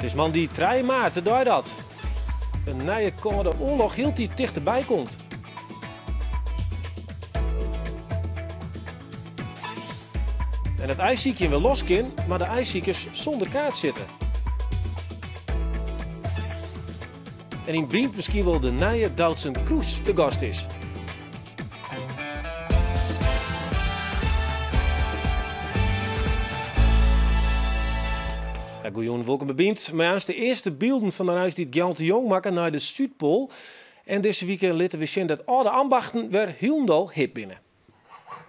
It is moandei trije maart, de dei dat in nije Kâlde Oarloch hieltyd tichterby komt. En it aaisykjen wer los kin, mar de aaisikers sûnder kaart sitte. En yn Bynt miskien wol de nije Doutzen Kroes te gast is. Ja, goejûn, wolkom by Bynt. Mei aanst de earste bylden fan de reis dy't Gjalt de Jong makke nei de Súdpoal. En dizze wike litte we sjen dat âlde ambachten wer hielendal hip binne.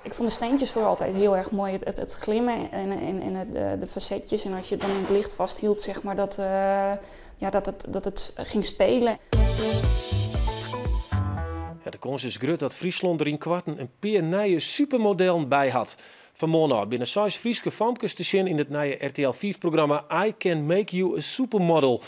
Ik vond de steentjes vooral altijd heel erg mooi. Het glimmen en de facetjes. En als je het dan in het licht vasthield, zeg maar, ja, dat het ging spelen. Ja, de kâns is grut dat Fryslân der ynkoarten in pear nije supermodellen by hat. Fan moarn ôf binne seis Fryske famkes te sjen yn it nije RTL 5-programma I Can Make You a Supermodel.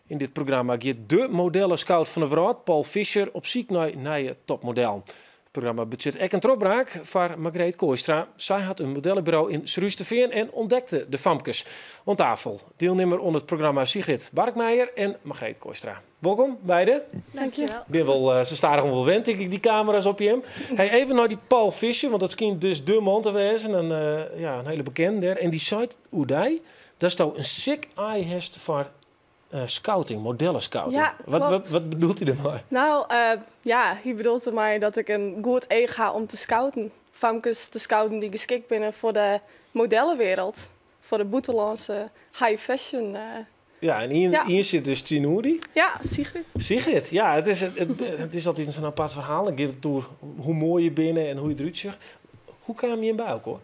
Yn dit programma giet de modellescout fan de wrâld, Paul Fisher, op syk nei nije topmodellen. It programma betsjut ek in trochbraak foar Margreet Kooistra. Sy hat in modelleburo yn Surhústerfean en ûntdekte de famkes. Oan tafel dielnimmer oan it programma Sigrid Barkmeijer en Margreet Kooistra. Wolkom, beide. Dankjewol. Bin wol sa stadichoan wol wend, tink ik, dy kamera's op jim. Hey, even nei dy Paul Fisher, want dat skynt dus de man te wêzen. Ja, in hiele bekende dêr. En dy seit oer dy datsto in sick eye hast foar scouting, modellescouting. Ja, wat, klopt. wat bedoelt hy dêrmei? Nou, ja, hy bedoelt dermei dat ik in goed each ha om te scouten. Famkes te scouten dy't geskikt binne foar de modellenwereld. Foar de bûtenlânske high fashion. Ja, en ien sit dus tsjinoer dy. Ja, Sigrid. Sigrid, ja, it is altyd sa'n apart ferhaal. Dan giet it oer hoe moai je binne en hoe't je derút sjogge. Hoe kamen jim by elkoar?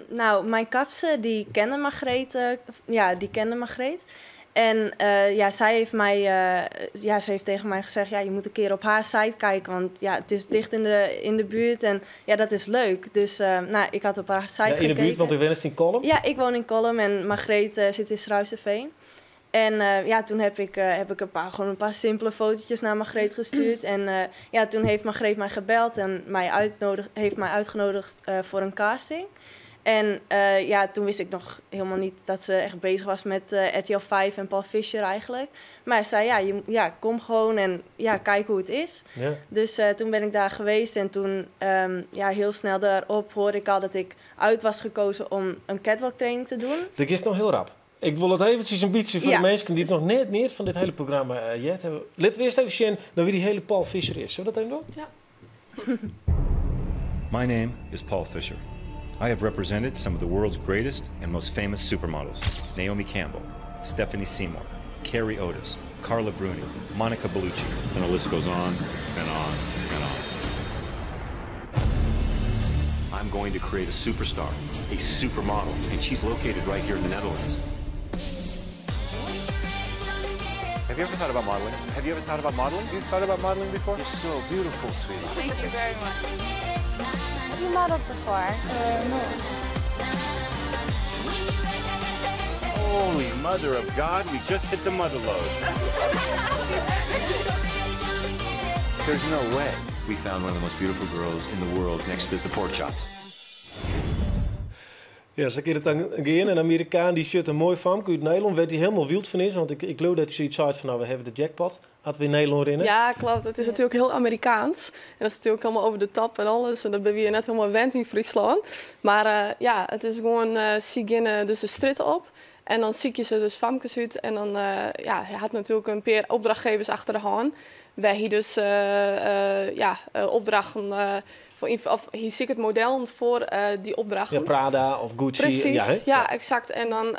Nou, mijn kapster die kende Margreet, ja, die kende Margreet. En ja, ja, ze heeft tegen mij gezegd, ja, je moet een keer op haar site kijken, want ja, het is dicht in de buurt en ja, dat is leuk. Dus nou, ik had op haar site Ja, yn de gekeken. buert, want do wennest yn Kollum. Ja, ik woon in Kollum en Margreet zit in Surhuisterveen. En ja, toen heb ik gewoon een paar simpele fotootjes naar Margreet gestuurd. En ja, toen heeft Margreet mij gebeld en heeft mij uitgenodigd voor een casting. En ja, toen wist ik nog helemaal niet dat ze echt bezig was met RTL 5 en Paul Fisher eigenlijk. Maar ze zei, ja, ja, kom gewoon en ja, kijk hoe het is. Dus toen ben ik daar geweest en toen, ja, heel snel daarop hoorde ik al dat ik uit was gekozen om een catwalk training te doen. Dat is noch hiel rap. Ik wol it eventsjes in bytsje foar de minsken dy't noch net fan dit hiele programma heard hawwe. Litte we earst even sjen nei wa't dy hiele Paul Fisher is. Sille we dat even dwaan? Ja. My name is Paul Fisher. I have represented some of the world's greatest and most famous supermodels: Naomi Campbell, Stephanie Seymour, Carrie Otis, Carla Bruni, Monica Bellucci, and the list goes on and on and on. I'm going to create a superstar, a supermodel, and she's located right here in the Netherlands. Have you ever thought about modeling? Have you ever thought about modeling? You thought about modeling before? You're so beautiful, sweetie. Thank you very much. Have you modeled before? No. Holy mother of God, we just hit the mother lode. There's no way. We found one of the most beautiful girls in the world next to the pork chops. Ja, sa kin it dan gean. In Amerikaan dy sjocht in moai famke út Nederlân, wêr't hy hielendal wyld fan is. Want ik leau dat hy sayts sei fan, nou, we hawwe de jackpot. As we yn Nederlân rinne. Ja, kloppet. It is natuerlik hiel Amerikaansk. En dat is natuerlik hielendal over de top en alles. En dat binne wy net hielendal wend yn Fryslân. Mar ja, it is gewoan, se geane dus de strjitte op. En dan sykje se dus famkes út. En dan ja, hy hat natuerlik in pear opdrachtgevers achter de hân. Wêr't hy dus ja, opdrachten foar, of hy siket modellen foar dy opdrachten. Ja, Prada of Gucci. Presys, Ja, hè? Ja, eksakt. En dan,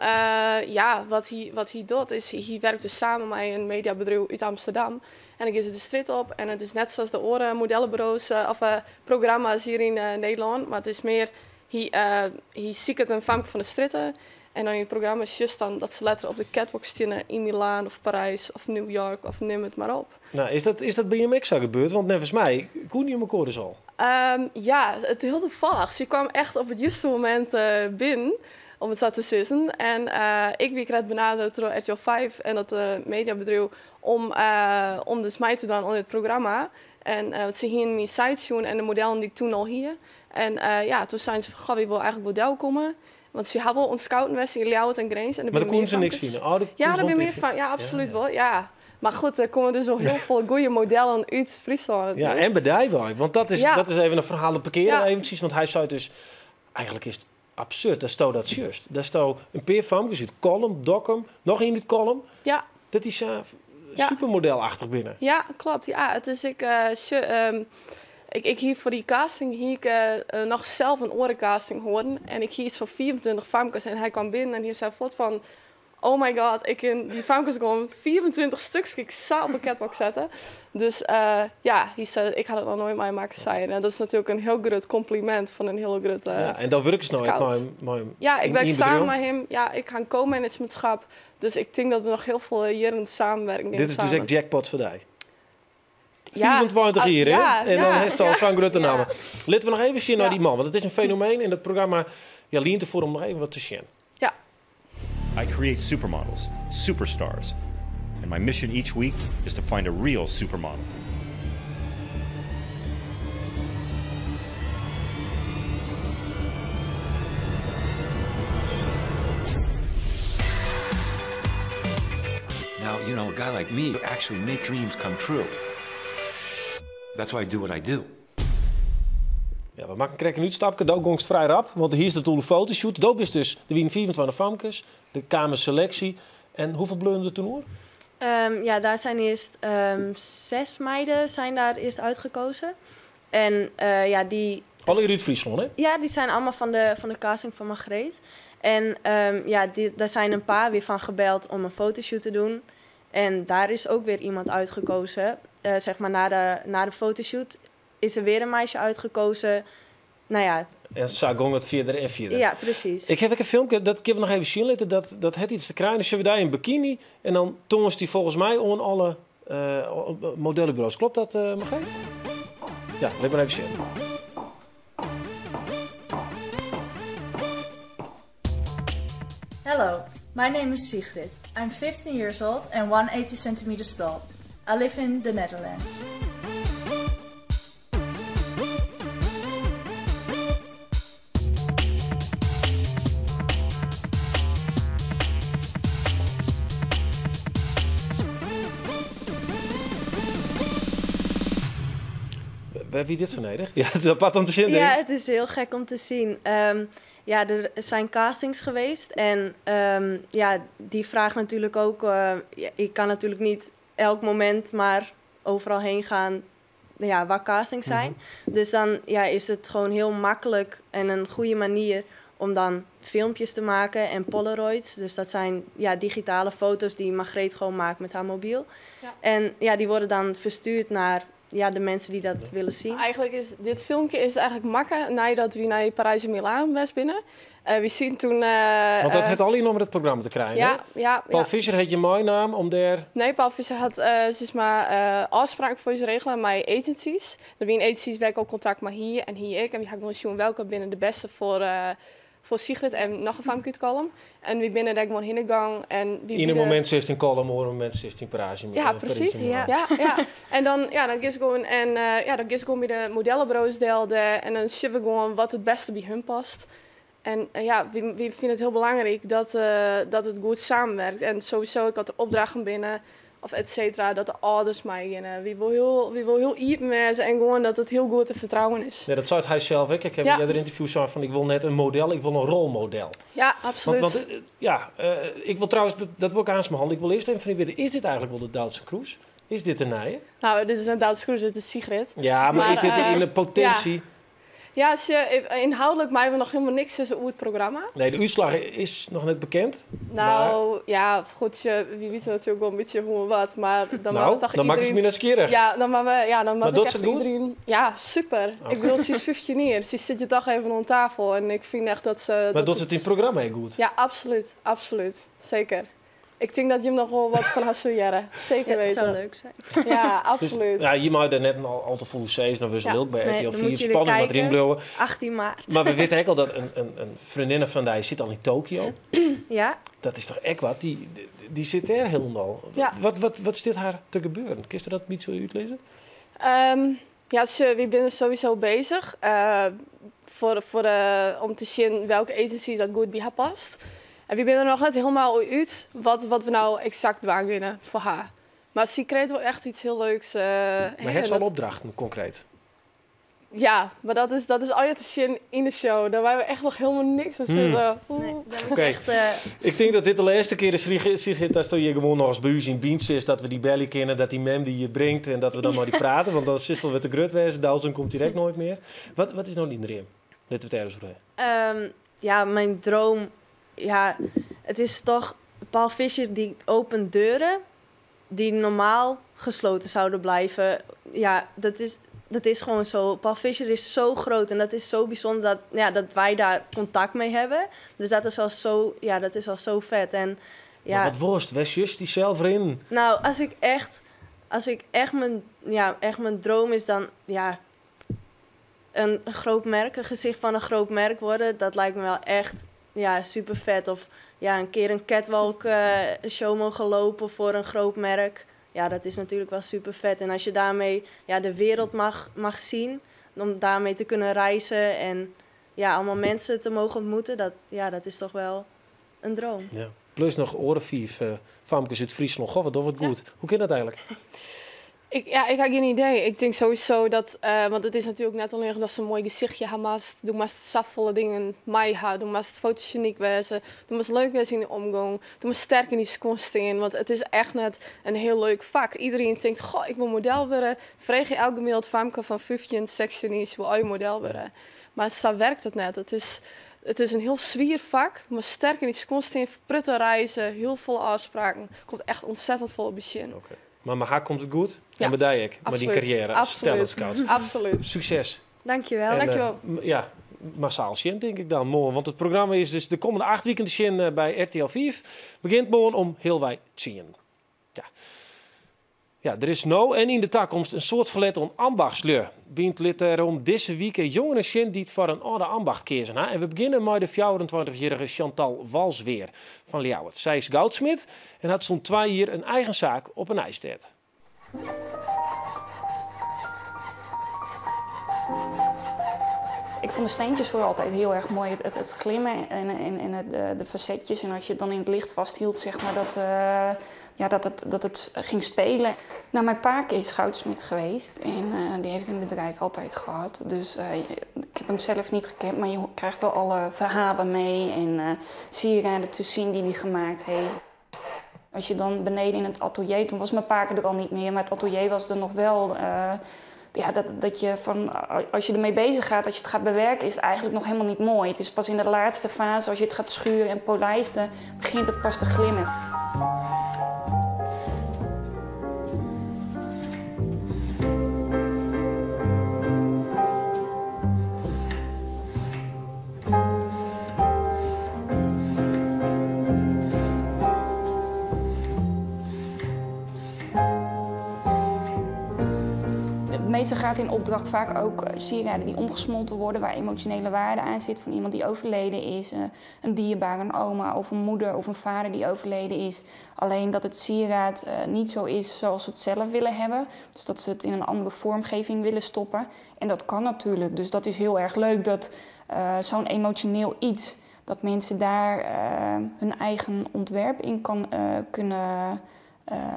ja, wat hy docht is, hy wurket dus samen mei in mediabedriuw út Amsterdam. En dan geane se de strjitte op en it is net sa as de oare modelleburo's of programma's hjir yn Nederlân, mar it is mear, hy siket in famke fan de strjitte en dan yn it programma sjochst dan dat se letter op de catwalk steane yn Milaan of Parys of New York of neam it mar op. Nou, is dat by jim ek sa gebeurd? Want neffens my koene jim elkoar dus al. Ja, it is hiel tafallich. Se kaam echt op it juste momint binnen, om it sa te sizzen. En ik wie krekt benadere troch RTL 5 en dat mediabedriuw om dus mei te dwaan oan dit programma. En se hiene myn site sjoen en de modellen dy't ik doe al hie. En ja, doe seine se fan, goh, wy wolle eigentlik wol delkomme. Want se ha wol oan scouten west yn Ljouwert en Grins. En mar dêr koene se niks fine? Oh, ja, dêr binne mear fan. Ja, absolút wol. Ja. Mar goed, der komme dus wol hiel folle goede modellen út Fryslân. Ja, en by dy wei. Want dat is, dat is even in ferhaal, dat parkeare we eventsjes. Want hy sei dus, eigentlik is it absurd datsto dat sjochst. Datsto in pear famkes út Kollum, Dokkum, noch ien út Kollum. Dat dy sa supermodelachtich binne. Ja, klopt. Ja, it is ek, ik hie foar dy casting hie ik noch sels in oare casting hâlden. En ik hie iets fan 25 famkes en hy kwam binnen en hy sei fuort fan: "Oh my god, ik kin dy famkes gewoan 25 stuks ik sa op 'e catwalk sette." Dus ja, hy sei: "Ik ha dat noch noait meimakke," sei er. En dat is natuerlik in hiel grut kompliment fan in hiele grutte Ja, en dan wurkest no ek mei him? Ja, ik werk samen mei him. Ja, ik ha in co-managementschap. Dus ik tink dat we noch hiel folle jierren samenwerken. Dit is dus ek jackpot foar dy? 25 jier, hè? En dan hast al sa'n grutte namme. Litte we noch even sjen nei dy man, want it is in fenomeen en dat programma, ja, lient derfoar om noch even wat te sjen. Ja. I create supermodels, superstars. And my mission each week is to find a real supermodel. Now, a guy like me actually make dreams come true. That's why I do what I do. Ja, we makken krekt in útstapke. Do gongst frij rap, want hjir is de fotoshoot. Do bist dus, der wiene 25 famkes, der kaam in seleksje. En hoefolle bleaune der toen oer? Ja, daar zijn eerst zes meiden zijn daar eerst uitgekozen. En ja, die... Allegear út Fryslân, hè? Ja, die zijn allemaal van de casting van Margreet. En ja, daar zijn een paar weer van gebeld om een fotoshoot te doen. En daar is ook weer iemand uitgekozen. Zeg maar na de fotoshoot is er weer een meisje uitgekozen. Nou ja. En sa gong it fierder en fierder. Ja, precies. Ik ha ek in filmke, dat kinne we noch even sjen litte. Dat hat iets te krijen. Dan sjogge we dêr yn bikiny. En dan toanst dy folgens my oan alle modelleburo's. Klopt dat, Margreet? Ja, lit mar even sjen. Hello, my name is Sigrid. I'm 15 years old and 180 centimeters tall. I live in the Netherlands. Wêr wie dit foar nedich? Ja, it is apart om te sjen. Ja, it is hiel gek om te sjen. Ja, der zijn castings geweest en ja, die vragen natuurlijk ook. Ja, ik kan natuurlijk niet elk moment maar overal heen gaan, ja, waar castings zijn. Dus dan, ja, is het gewoon heel makkelijk en een goede manier om dan filmpjes te maken en Polaroids. Dus dat zijn, ja, digitale foto's die Margreet gewoon maakt met haar mobiel. En ja, die worden dan verstuurd naar, ja, de mensen die dat willen zien. Eigenlijk is dit filmpje is eigenlijk makke nadat we naar Parijs en Milaan west binnen. We zien toen. Want dat hat al noch mei it programma te krijen, hè? Ja. Paul Visser hat je meinaam om dêr... Nee, Paul Visser hat sis mar, ôfspraken foar ús regele mei agencies. Der wiene agencies wêr't ik al kontakt mei hie en hie ik. En wy ha gewoan sjoen welke binne de bêste foar Sigrid en noch in famke út Kollum. En wy binne dêr gewoan hinne gien. En wy Yn in momint sitst yn Kollum, oar momint sitst yn Parijs. Ja, presys. Ja. En dan, ja, dan giest gewoan en ja, dan giest gewoan by de modelleburo's del en dan sjogge we gewoan wat it bêste by hun past. En ja, wy fine it hiel belangryk dat it goed samenwerkt. En sowieso, ik had de opdrachten binnen, of et cetera, dat de âlders meigeane. Wy wolle hiel iepen wêze en gewoan dat it hiel goed te fertrouwen is. Ja, dat sei hy sels ek. Ik ha earder ynterview sein fan: ik wol net in model, ik wol in rolmodel. Ja, absolút. Want ja, ik wol trouwens, dat wol ik aansmehalen. Ik wol earst even fan dy witte, is dit eigentlik wol de Doutzen Kroes? Is dit de nije? Nou, dit is in Doutzen Kroes, dit is Sigrid. Ja, mar is dit yn de potinsje? Ja, se, ynhâldlik meie we noch hielendal niks sizze oer it programma. Nee, de útslach is noch net bekend. Nou, ja, goed, wy witte natuerlik wol in bytsje hoe en wat, mar dan Nou, moat toch dan makkest iedereen my nijsgjirrich. Ja, dan moatte we, ja, dan Mar moat docht ik se echt it goed? iedereen. Ja, super. Ik bedoel, se is 15 jier. Se sit hjir dochs even oan tafel en ik fyn echt dat se Mar dat docht se it yn it programma ek goed? Ja, absolút. Absolút. Seker. Ik tink dat jim noch wol wat fan har sille hearre. Seker Ja, dat witte. soe leuk wêze. Ja, Dus, absolút. ja, je meie dêr net al te folle sizze, dan wurde se lilk by Nee, RTL dan 4. moatte jim Spanning moat deryn kijken. bliuwe. 18 maart. Mar we witte ek al dat in freondinne fan dy sit al yn Tokio. Ja. Dat is dochs ek wat? Dy sit dêr hielendal. Ja. Wat stiet har te gebeuren? Kinst dat in bytsje útlizze? Ja, wy binne sowieso beuzich om te sjen welke agency dat goed by har past. En wy binne der noch net hielendal út wat we no eksakt dwaan kinne foar har. Mar sy krijt wol echt yts hiel leuks. Mar hat se al opdrachten konkreet? Ja, mar dat is allegear te sjen yn de show. Dêr meie we echt noch hielendal niks fan sizze. Nee, dat is echt. Ik tink dat dit de lêste kear is, Sigrid, datsto hjir gewoan noch ris by ús yn Bynt sitst, dat we dy belje kinne, dat dyn mem dy hjir bringt en dat we dan mei dy prate, want dan silst wol wer te grut wêze. Doutzen komt hjir ek noait mear. Wat is no dyn dream? Litte we it dêr ris oer ha. Ja, mijn droom, ja, het is toch Paul Fischer die opent deuren die normaal gesloten zouden blijven. Ja, dat is gewoon zo. Paul Fischer is zo groot en dat is zo bijzonder ja, dat wij daar contact mee hebben. Dus dat is al zo, ja, dat is al zo vet. En, ja. Mar wat wolst? Wêr sjochst dysels rinnen? Nou, als ik echt mijn, ja, echt mijn droom is dan, ja, een groot merk, een gezicht van een groot merk worden. Dat lijkt me wel echt, ja, super vet. Of ja, een keer een catwalk show mogen lopen voor een groot merk. Ja, dat is natuurlijk wel super vet. En als je daarmee, ja, de wereld mag zien, om daarmee te kunnen reizen en, ja, allemaal mensen te mogen ontmoeten, ja, dat is toch wel een droom. Ja. Plus noch oare fiif famkes út Fryslân. Goh, wat docht it goed. Hoe kin dat eigentlik? Ja, ik ha gjin idee. Ik tink sowieso dat, want it is natuerlik net allinnich dat se in moai gesichtje ha moatst. Do moatst safolle dingen mei ha. Do moatst fotogenyk wêze. Do moatst leuk wêze yn de omgong. Do moatst sterk yn dyn skuon stean, want it is echt net in hiel leuk fak. Iedereen tinkt, goh, ik wol model wurde. Freegje elk gemiddeld famke fan 15, 16 jier, se wol allegear model wurde. Mar sa wurket it net. It is in hiel swier fak. Do moatst sterk yn dyn skuon stean, protte reize, hiel folle ôfspraken. Komt echt ontzettend folle by sjen. Oké. Mar mei har komt it goed? Ja. En mei dy ek, mei dyn karriêre as talentscout. Absoluut. Sukses. Dankjewel. En Dankjewel. Ja, massaal sjen, tink ik dan, moarn. Want it programma is dus de kommende 8 wiken te sjen by RTL 5. Begjint moarn om healwei 10. Ja. Ja, der is no en yn de takomst in soad ferlet oan ambachtslju. Bynt lit dêrom dizze wike jongeren sjen dy't foar in âlde ambacht keazen ha. En we begjinne mei de 24-jierrige Chantal Walsweer fan Ljouwert. Sy is goudsmid en hat sûnt 2 jier in eigen saak op 'e Nijstêd. Ik vond de steentjes vooral altijd heel erg mooi. Het glimmen en de facetjes. En als je het dan in het licht vasthield, ja, dat het ging spelen. Nou, mijn pake is goudsmid geweest en die heeft een bedrijf altijd gehad. Dus ik heb hem zelf niet gekend, maar je krijgt wel alle verhalen mee en sieraden te zien die hij gemaakt heeft. Als je dan beneden in het atelier, toen was mijn pake er al niet meer, maar het atelier was er nog wel. Ja, dat, dat je van, als je ermee bezig gaat, als je het gaat bewerken, is het eigenlijk nog helemaal niet mooi. Het is pas in de laatste fase, als je het gaat schuren en polijsten, begint het pas te glimmen. Meestal gaat in opdracht vaak ook sieraden die omgesmolten worden, waar emotionele waarde aan zit van iemand die overleden is. Een dierbare, een oma of een moeder of een vader die overleden is. Alleen dat het sieraad niet zo is zoals ze het zelf willen hebben. Dus dat ze het in een andere vormgeving willen stoppen. En dat kan natuurlijk. Dus dat is heel erg leuk dat zo'n emotioneel iets, dat mensen daar hun eigen ontwerp in kunnen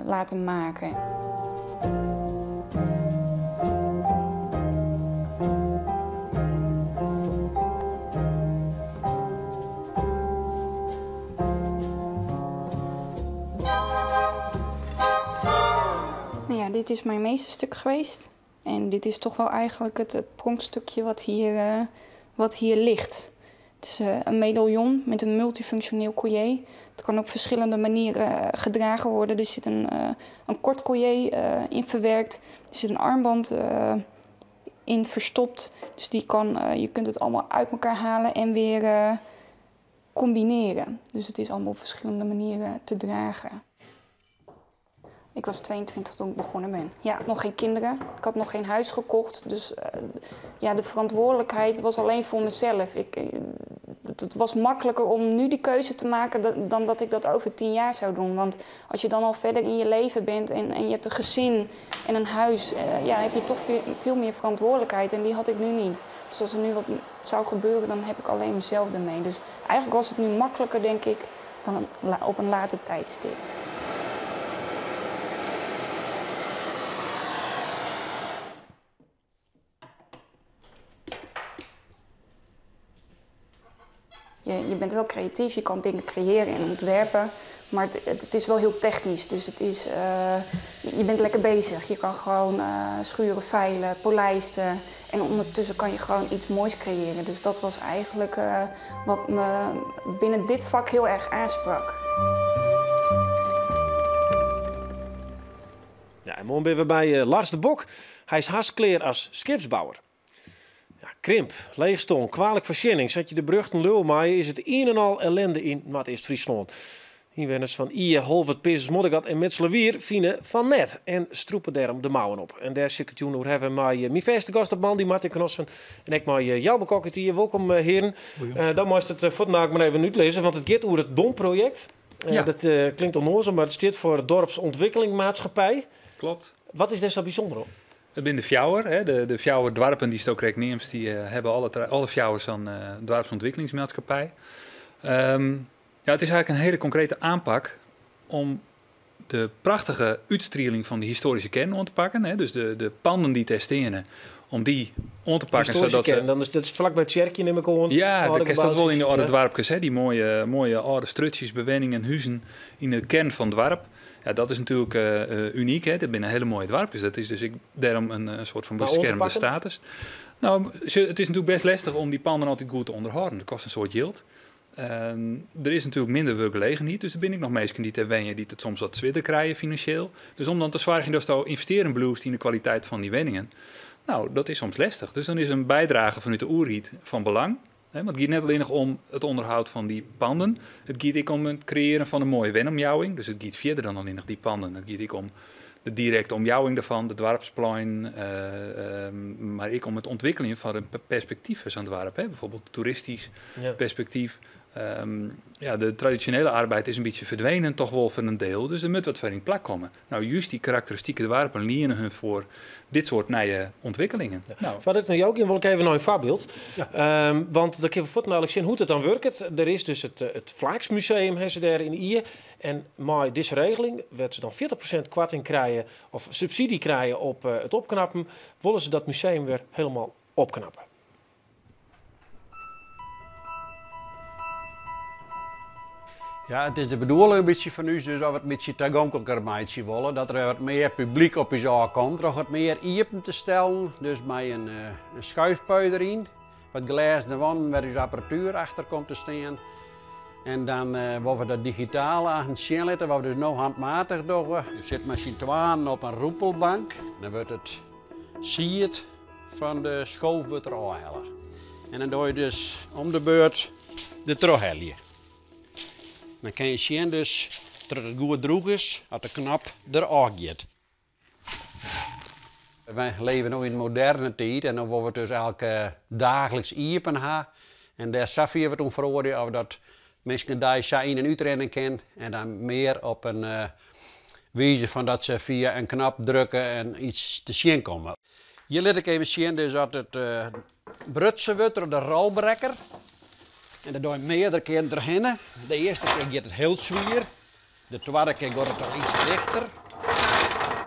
laten maken. Dit is mijn meesterstuk geweest. En dit is toch wel eigenlijk het pronkstukje wat hier ligt. Het is een medaillon met een multifunctioneel collier. Het kan op verschillende manieren gedragen worden. Er zit een kort collier in verwerkt. Er zit een armband in verstopt. Dus je kunt het allemaal uit elkaar halen en weer combineren. Dus het is allemaal op verschillende manieren te dragen. Ik was 22 toen ik begonnen ben. Ja, nog geen kinderen. Ik had nog geen huis gekocht. Dus de verantwoordelijkheid was alleen voor mezelf. Ik Het was makkelijker om nu die keuze te maken dan dat ik dat over 10 jaar zou doen. Want als je dan al verder in je leven bent en je hebt een gezin en een huis, ja, heb je toch veel, veel meer verantwoordelijkheid. En die had ik nu niet. Dus als er nu wat zou gebeuren, dan heb ik alleen mezelf ermee. Dus eigenlijk was het nu makkelijker, denk ik, dan op een later tijdstip. Je bent wel creatief, je kan dingen creëren en ontwerpen, maar het is wel heel technisch. Dus je bent lekker bezig. Je kan gewoon schuren, vijlen, polijsten en ondertussen kan je gewoon iets moois creëren. Dus dat was eigenlijk wat me binnen dit vak heel erg aansprak. Ja, en moarn binne we by Lars de Bok. Hy is hast klear as skipsbouwer. Ja, krimp, leechstân, kwalike foarsjennings. As je de berjochten leauwe meie, is it ien en al ellinde yn Noardeast-Fryslân. Ynwenners fan Ie, Holwert, Peazens, Moddergat en Mitselwier fine fan net en strûpe dêrom de mouwen op. En dêr sil ik it jûn oer hawwe mei myn fêste gast op moandei, Martin Cnossen. En ek mei Jelme Kok út Ie. Wolkom, hearen. Dan moatst it fuortendaliks mar even útlizze, want it giet oer it DOM-projekt. Dat klinkt ûnnoazel, mar it stiet foar Dorpsontwikkeling Maatschappij. Kloppet. Wat is dêr sa bysûnder oan? It binne de fjouwer, hè, de fjouwer doarpen dy'tsto krekt neamst, dy hawwe alle fjouwer sa'n doarpsûntwikkelingsmaatskippij. Ja, it is eigentlik in hiele konkrete oanpak om de prachtige útstrieling fan de histoaryske kearn oan te pakken. Hè, dus de panden dy't dêr steane, om dy oan te pakken. Histoaryske sadat se kearn, dan is dat is flak by it tsjerkje, nim ik oan. Ja, Âlde dan kinst dat wol yn de âlde geboutsjes. doarpkes, hè, dy moaie âlde strjitsjes, bewenningen, huzen yn de kearn fan it doarp. Ja, dat is natuerlik unyk, hè. Dat binne hiele moaie doarpkes. Dat is dus ek dêrom in soart fan Mar oan te beskermde pakken? status. No, it is natuerlik bêst lestich om dy panden altyd goed te ûnderhâlden. Dat kostet in soad jild. Der is natuerlik minder wurkgelegenheid, dus der binne ek noch minsken dy't dêr wenje dy't it soms wat swierder krije finansjeel. Dus om dan te soargjen datsto ynvestearjen bliuwst yn de kwaliteit fan dy wenningen, no, dat is soms lestich. Dus dan is in bydrage fanút de oerheid fan belang. Hè, want it giet net allinnich om it ûnderhâld fan dy panden, it giet ek om it kreëarjen fan in moaie wenomjouwing. Dus it giet fierder dan allinnich dy panden. It giet ek om de direkte omjouwing dêrfan, de doarpsplein, mar ek om it ûntwikkeljen fan in perspektyf foar sa'n doarp. Hè. Bygelyks toeristysk perspektyf. Ja, de tradisjonele arbeid is in bytsje ferdwûn, dochs wol foar in diel. Dus der moat wat foar yn plak komme. No, just dy karakteristike doarpen liene har foar dit soarte nije ûntwikkelingen. No. Foardat ik nei jo gean, wol ik even nei in foarbyld. Want dan kinne we fuortendaliks sjen hoe't it dan wurket. Der is dus it Flaaksmuseum, hawwe se dêr yn Ie. En mei dizze regeling, wêr't se dan 40% koarting krije of subsydzje krije op it opknappen, wolle se dat museum wer hielendal opknappe. Ja, it is de bedoeling in bytsje fan ús dus oft we it in bytsje tagonkliker meitsje wolle, dat der wat mear publyk op ús ôfkomt troch it mear iepen te stellen, dus mei in skuifpui deryn, wat glêzen wanden wêr't ús apparatuer achter komt te stean. En dan wolle we dat digitaal aan sjen litte, wat we dus no handmatich dogge. Je sit mei syn twaen op in rûpelbank, dan wurdt it sied fan de skoof wurdt der ôfhelle. En dan doch je dus om de beurt der trochhelje. Dan kinne je sjen dus dat it goed drûch is, as de knop der ôfgiet. Wy leve no yn in moderne tiid en dan wolle we it dus elke daagliks iepen ha. En dêr safier wat oan feroarje of dat minsken dei sa yn en útrinne kinne en dan mear op in wize fan dat se fia in knop drukke en yts te sjen komme. Hjir lit ik even sjen dus dat it brutsen wurdt troch de rolbrekker. En dat doch je meardere kearen derhinne. De earste kear giet it hiel swier. De twadde kear giet it al yts lichter.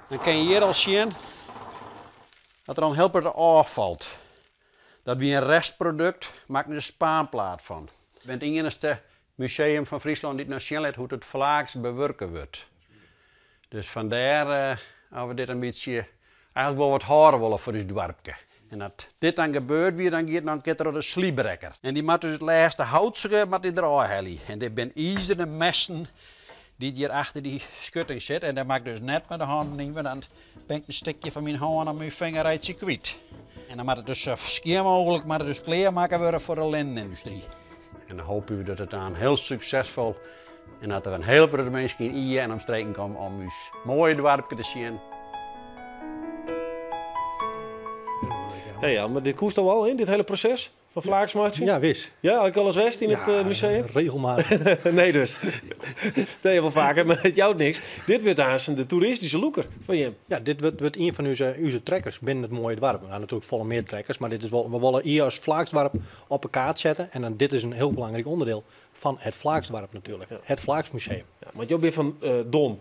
Dan kinne je hjir al sjen dat der al in hiel protte ôffalt. Dat wie in restprodukt, makken se spaanplaat fan. It is it iennichste museum fan Fryslân dy't noch sjen lit hoe't it flaaks bewurke wurdt. Dus fandêr dat we dit in bytsje eigentlik wol wat hâlde wolle foar ús doarpke. En as dit dan gebeurd wie, dan giet noch in kear troch de slypbrekker. En dy moat dus it lêste houtsige moat dy derôf helje. En dit binne izeren messen dy't hjir achter dy skutting sit. En dêr moat ik dus net mei de hannen yn, want dan bin ik in stikje fan myn hân of myn finger reitsje kwyt. En dan moat it dus sa skjin mooglik moat it dus klearmakke wurde foar de linnenyndustry. En dan hoopje we dat it dan hiel suksesfol en dat der in hiel protte minsken yn Ie en omstreken komme om ús moaie doarpke te sjen. Ja, mar dit koest al yn, dit hiele proses fan flaaks meitsjen? Ja, wis. Ja, ek alris west yn it museum? Regelmatig. Nee dus. Dat je wol faker, mar it jout niks. Dit wurdt aanst de toeristyske lûker fan jim. Ja, dit wurdt ien fan ús trekkers binnen it moaie doarp. We ha natuerlik folle mear trekkers, mar dit is wol, we wolle Ie as flaaksdoarp op 'e kaart sette. En dan dit is in hiel belangryk ûnderdiel fan it flaaksdoarp natuerlik. Het Flaaksmuseum. Ja, want jo binne fan Dom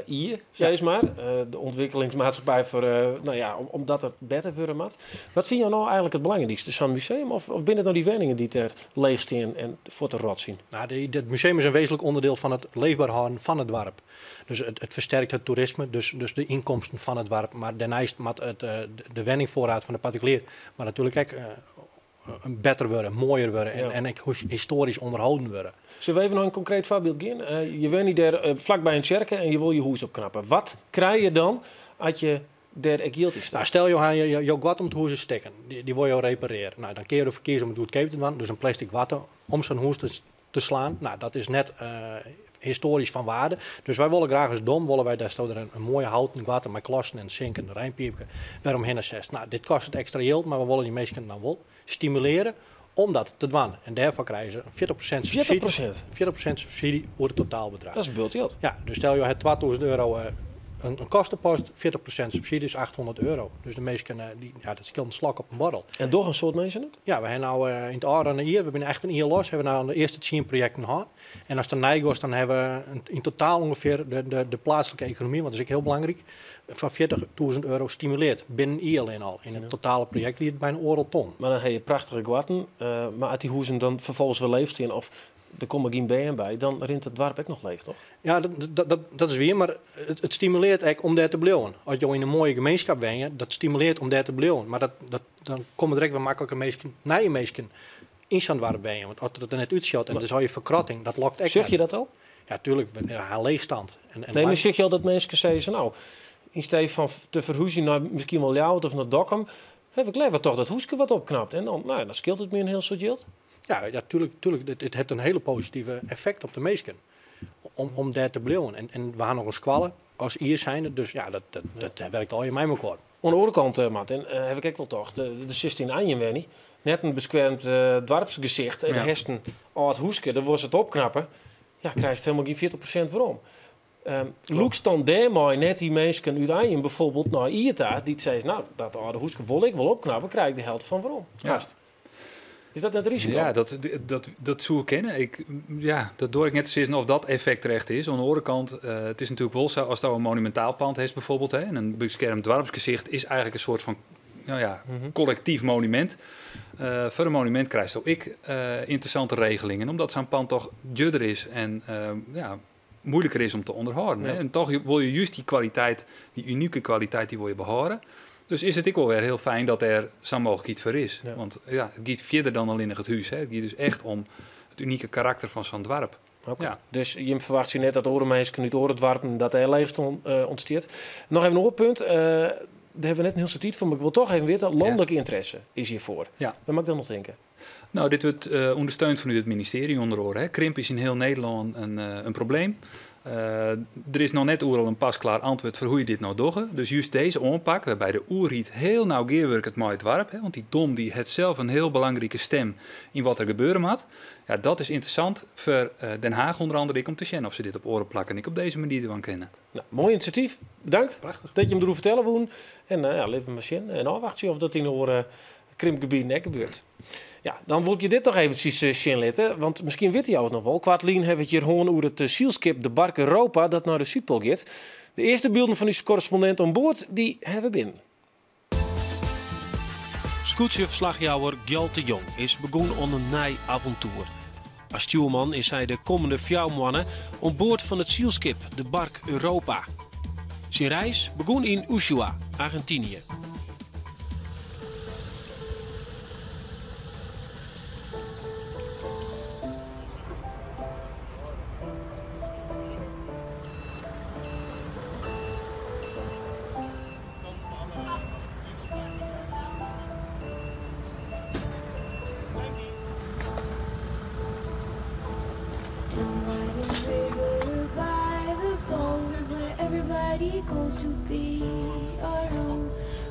Ie, sis mar. De ûntwikkelingsmaatskippij foar, no ja, omdat it better wurde moat. Wat fine jo no eigentlik it belangrykste? Sa'n museum of binne it no dy wenningen dy't dêr leech stean en fuort te rot syn? No, it museum is in wezenlik ûnderdiel fan it leefber hâlden fan it doarp. Dus it fersterkt it toerisme, dus de ynkomsten fan it doarp. Mar dêrneist moat de wenningfoarraad fan de partikulier mar natuerlik ek better wurde, moaier wurde en ek histoarysk ûnderholden wurde. Sille we even nei in konkreet foarbyld gean? Je wenje dêr flakby in tsjerke en je wolle je hûs opknappe. Wat krije je dan as je dêr ek jild yn stekke? No, stel jo ha jo goatte om it hûs is stikken, dy wolle jo reparearje. No, dan kinne jo derfoar kieze om it goedkeap te dwaan, dus in plastic goatte om sa'n hûs te slaan. No, dat is net histoarysk fan waarde. Dus wy wolle graach as dom, wolle wy datsto der in moaie houten goatte mei klossen en sink en reinpiipke wer omhinne setst. No, dit kostet ekstra jild, mar we wolle dy minsken dan wol stimulearje om dat te dwaan. En dêrfoar krije se in 40% subsydzje. 40%? 40% subsydzje oer it totaalbedrach. Dat is in bult jild. Ja, dus stel jo ha 2000 euro in kostepost, 40% subsydzje is 800 euro. Dus de minsken, dy, ja, dat skeelt in slok op in borrel. En dogge in soad minsken it? Ja, we ha no yn it ôfrûne jier, we binne echt in jier los, ha we no de earste 10 projekten hân. En as der neigost, dan ha we yn totaal ûngefear de pleatslike ekonomy, want dat is ek hiel belangryk, fan 40.000 euro stimuleard binnen jier allinnich al. Yn it totale projekt wie it byna oardel ton. Mar dan ha je prachtige goatten, mar as dy huzen dan ferfolgens wer leech stean of der komme gjin bern by, dan rint it doarp ek noch leech, toch? Ja, dat is wier, mar it stimulearret ek om dêr te bliuwen. As jo yn in moaie gemeenskip wenje, dat stimulearret om dêr te bliuwen. Mar dan komme der ek wer makliker minsken, nije minsken yn sa'n doarp wenje. Want as it der net útsjocht en der is al je ferkrotting, dat lokt ek Sjoch je net. dat al? Ja, tuerlik, we ha leechstand. En Nee, mar sjoch je al dat minsken sizze, no, yn stee fan te ferhúzjen nei miskien wol Ljouwert of nei Dokkum, ha ik leaver toch dat húske wat opknapt. En dan, no, dan skeelt it my in hiel soad jild. Ja, tuerlik, tuerlik. It hat in hiele positive effekt op de minsken. Om dêr te bliuwen. En we ha noch in skoalle as Ie zijnde, dus ja, dat wurket al je mei elkoar. Oan de oare kant, Martin, ha ik ek wol tocht, der sitst yn Anjum wenje, net in beskermd doarpsgesicht en hast in âld húske, dêr wolst it opknappe, ja, krijst hielendal gjin 40% werom. Lûkst dan dêrmei net dy minsken út Anjum byfoarbyld nei Ie ta, dy't sizze, no, dat âlde húske wol ik wol opknappe, krij ik de helte fan werom. Hast. Is dat net risiko? Ja, dat soe kinne. Ja, dat doar ik net te sizzen oft dat effekt terecht is. Oan de oare kant, it is natuerlik wol sa, ast in monumintaal pân hast byfoarbyld, hè, en in beskermd doarpsgesicht is eigentlik in soart fan, no ja, kollektyf monumint. Foar in monumint krijst ek ynteressante regelingen, omdat sa'n pân toch djoerder is en ja, muoiliker is om te ûnderhâlden. Hè. En toch wolle je just dy kwaliteit, dy unike kwaliteit, dy wolle je behâlde. Dus is it ek wol wer hiel fijn dat der sa'n mooglikheid foar is. Want ja, it giet fierder dan allinnich it hús. Hè. It giet dus echt om it unike karakter fan sa'n doarp. Dus je ferwachtsje net dat oare minsken út oare doarpen dat der leechstân ûntstiet. Noch even in oar punt. Dêr ha we net in hiel soad tiid foar, mar ik wol toch even witte. Lanlike ynteresse is hjirfoar. Wêr moat ik dan noch tinke? No, dit wurdt ûndersteund fanút it ministearje ûnder oare. Hè. Krimp is yn hiel Nederlân in probleem. Der is noch net oeral in pasklear antwurd foar hoe't je dit no dogge. Dus just dizze oanpak, wêrby't de oerheid hiel nau gearwurket mei it doarp, hè, want dy dom dy hat sels in hiel belangrike stim yn wat der gebeure moat. Ja, dat is ynteressant foar Den Haag ûnder oare ek om te sjen oft se dit op oare plakken ek op dizze manier dwaan kinne. No, moai inisjatyf. Bedankt dat je him deroer fertelle woene. En ja, litte we mar sjen en ôfwachtsje oft dat yn oare krimpgebieten ek gebeurt. Ja, dan wol ik je dit noch eventsjes sjen litte, want miskien witte jo it noch wol. Koartlyn ha we it hjir hân oer it sylskip de Bark Europa dat nei de Súdpoal giet. De earste bylden fan ús korrespondint oan board, dy ha we binnen. Skûtsjeferslachjouwer Gjalt de Jong is begûn oan in nij avontoer. As stjoerman is hy de kommende 4 moanne oan board fan it sylskip de Bark Europa. Syn reis begûn yn Ushuaia, Argentinië. Down by the river, by the boat, where everybody goes to be alone.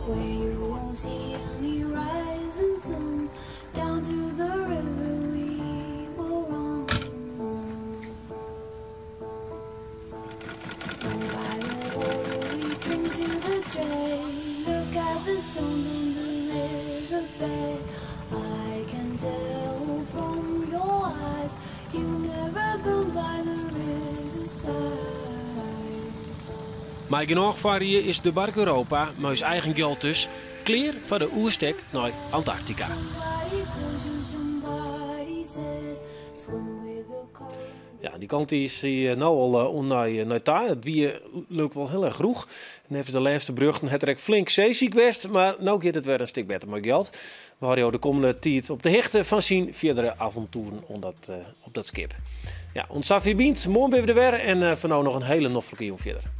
Where you won't see any rising sun. Down to the river we will run. Down by the water we drink to the dregs. Look at the stones on the riverbed. I can tell from your eyes you've never been by the riverside. Mei genôch foarrie is de bark Europa, mei ús eigen jild dus, klear foar de oerstek nei Antarktika. Ja, dy kant is hy no al oan nei ta. It wie leuk wol hiel erch rûch. Neffens de lêste berjochten hat er ek flink seesiek west, mar no giet it wer in stik better mei Gjalt. We hâlde jo de kommende tiid op de hichte fan syn fierdere avontoeren op dat skip. Ja, oant safier bynt. Moarn binne we der wer en foar no noch in hiele noflike jûn fierder.